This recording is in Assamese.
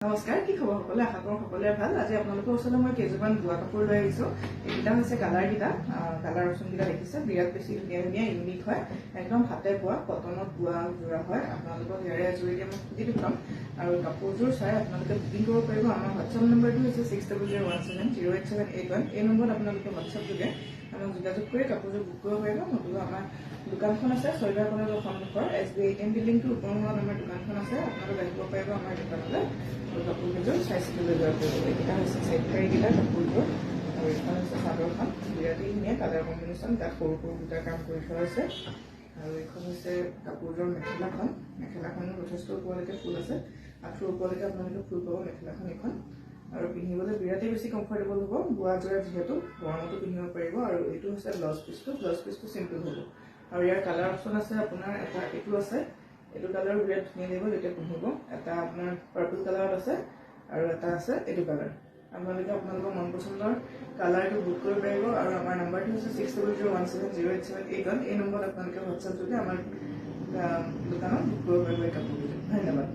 নমস্কাৰ, কি খবৰ সকলোৱে? আশা কৰোঁ সকলোৰে ভাল। আজি আপোনালোকৰ ওচৰলৈ মই কেইযোৰমান বোৱা কাপোৰ লৈ আহিছোঁ। এইকেইটা হৈছে কালাৰকেইটা। কালাৰ অপশ্যনকেইটা দেখিছে, বিৰাট বেছি ধুনীয়া ধুনীয়া, ইউনিক হয়। একদম হাতে বোৱা, কটনত বোৱা যোৰা হয়। আপোনালোকক ইয়াৰে এযোৰ এতিয়া মই খুলি দেখুৱাম আৰু কাপোৰযোৰ চাই আপোনালোকে বুকিং কৰিব পাৰিব। আমাৰ হোৱাটছআপ নম্বৰটো হৈছে 6001708781। এই নম্বৰত আপোনালোকে হোৱাটছআপ যোগে আমাক যোগাযোগ কৰি কাপোৰযোৰ বুক কৰিব পাৰিব। নতুবা আমাৰ দোকানখন আছে ছয়গাঁও কলেজৰ সন্মুখৰ এছবিআই এটিএম বিল্ডিংটোৰ ওপৰ আমাৰ দোকানখন আছে। আপোনালোক আহিব পাৰিব আমাৰ দোকানলৈ আৰু কাপোৰ কেইযোৰ চাই চিতি লৈ যাব পাৰিব। এইকেইটা হৈছে ছেট পাৰিকেইটা কাপোৰযোৰ আৰু এইখন হৈছে চাদৰখন। বিৰাটেই ধুনীয়া কালাৰ কম্বিনেশ্যন। তাত সৰু সৰু বুটা কাম কৰি থোৱা হৈছে। আৰু এইখন হৈছে কাপোৰযোৰ মেখেলাখন। মেখেলাখনো যথেষ্ট ওপৰলৈকে ফুল আছে। আঁঠুৰ ওপৰলৈকে আপোনালোকে ফুল পাব মেখেলাখন এইখন। আৰু পিন্ধিবলৈ বিৰাটেই বেছি কমফৰ্টেবল হ'ব। বোৱা যোৰা যিহেতু গৰমতো পিন্ধিব পাৰিব। আৰু এইটো হৈছে ব্লাউজ পিচটো। ব্লাউজ পিচটো চিম্পল হ'ব। আৰু ইয়াৰ কালাৰ অপশ্যন আছে আপোনাৰ এটা এইটো আছে। এইটো কালাৰো বিৰাট ধুনীয়া লাগিব যেতিয়া পিন্ধিব। এটা আপোনাৰ পাৰ্পল কালাৰত আছে আৰু এটা আছে এইটো কালাৰ। আপোনালোকে আপোনালোকৰ মন পচন্দৰ কালাৰটো বুক কৰিব পাৰিব। আৰু আমাৰ নাম্বাৰটো হৈছে 6001708781। এই নম্বৰত আপোনালোকে হোৱাটছএপ যোগে আমাৰ দোকানত বুক কৰিব পাৰিব এই কাপোৰকেইযোৰ। ধন্যবাদ।